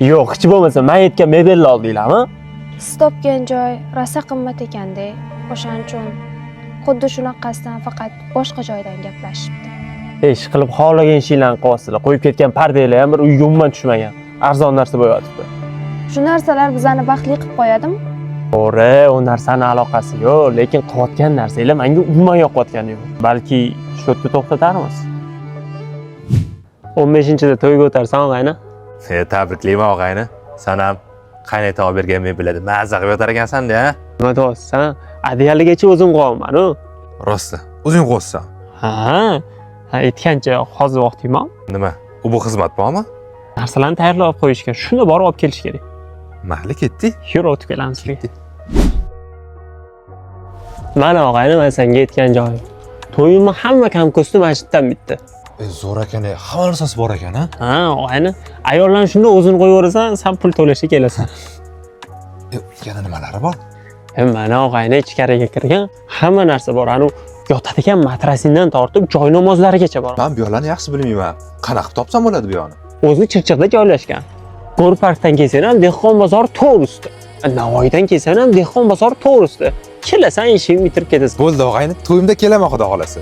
Yo'q, hech bo'lmasa men aytgan mebelni oldinglarmi? Siz topgan joy rosa qimmat ekanda, o'shaning uchun xuddi shunaqasidan, faqat boshqa joydan gaplashibdi. Ish qilib xohlagan ishinglarni qilyapsizlar. Qo'yib ketgan pardanglar ham bir uyga umuman tushmagan. Arzon narsa bo'lyapti. Shu narsalar bizani baxtli qilib qo'yadimi? To'g'ri, u narsani aloqasi yo'q, lekin qilayotgan narsanglar menga umuman yoqayotgani yo'q. Balki shu yerda to'xtatarmiz. 15-da to'yga o'tarsan, og'ayni. E, tabriklayman, og'ayni. San ham qaynota olib bergan mebellarda maza qilib yotar ekansan-da, a? Nima deyapsan? Adeyaligacha o'zim qo'yaman-u. Rosti, o'zing qo'ysan. Ha, ha, aytgancha hozir vaqting bormi? Nima? U bu xizmat bormi? Narsalarni tayyorlab qo'yishga, shuni borib olib kelish kerak. Mayli, ketdik. Yur, o'tib kelamiz sizga. Mana, og'ayni, man senga aytgan joyim. To'yimni hamma kam-ko'sti mana shu yerdan bitdi. E, zo'r ekan, e, hamma narsasi bor ekan, a? Ha, og'ayni, ayollarni shunda o'zini qo'yaverasan, san pul to'lashga kelasan. E, yana nimalari bor? E, mana, og'ayni, ichkariga kirgan, hamma narsa bor. Anu yotadigan matrasingdan tortib joy namozlarigacha bor. Men bu yoqlarni yaxshi bilmayman. Qanaqa qilib topsam bo'ladi bu yoqni? O'zi Chirchiqda joylashgan. Go'r parkdan kelsang ham, Dehqon bozori to'g'risida. Navoiydan kelsang ham, Dehqon bozori to'g'risida. Kelasan, eshigingni bitirib ketasan. Bo'ldi, og'ayni, to'yimda kelaman, xudo xolasa.